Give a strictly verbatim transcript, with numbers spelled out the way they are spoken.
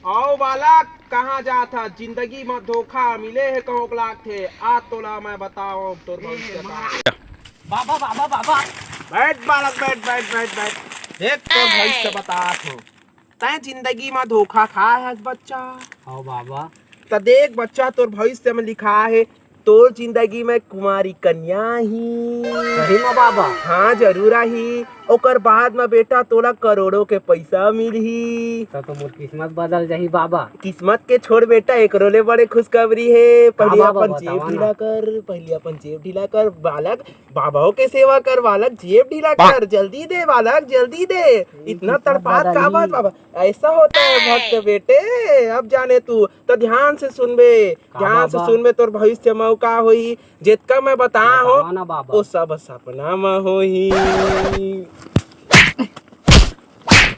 आओ बालक, कहाँ जात हस? जिंदगी म धोखा मिले हे कहूँ के लागथे। आ तोला मैं बताओ तोर भविष्य का। बाबा, बाबा, बाबा। बैठ बालक, बैठ, बैठ, बैठ, बैठ। देख तोर भविष्य बतात हो। तैं जिंदगी म धोखा खाए हस बच्चा। हाँ बाबा। त देख बच्चा, तोर भविष्य म लिखा हे, तोर जिंदगी में कुमारी कन्या ही। सही म बाबा? हाँ, जरूर आही। ओकर बाद म बेटा तोला करोड़ों के पैसा मिलही। त तो मोर किस्मत बदल जाही बाबा। किस्मत के छोड़ बेटा, एकरो ले बड़े खुशखबरी हे। पहली बाबा, अपन जेब ढीला कर, पहली अपन जेब ढीला कर बालक, बाबा के सेवा कर बालक, जेब ढीला कर, जल्दी दे बालक, जल्दी दे। इतना तड़पात का बात बाबा? ऐसा होता है भक्त बेटे, अब जाने तू। तो ध्यान से सुनबे, ध्यान से सुनबे, तोर भविष्य म का होही, जेतका मैं बता हो, वो सब सपना म होही।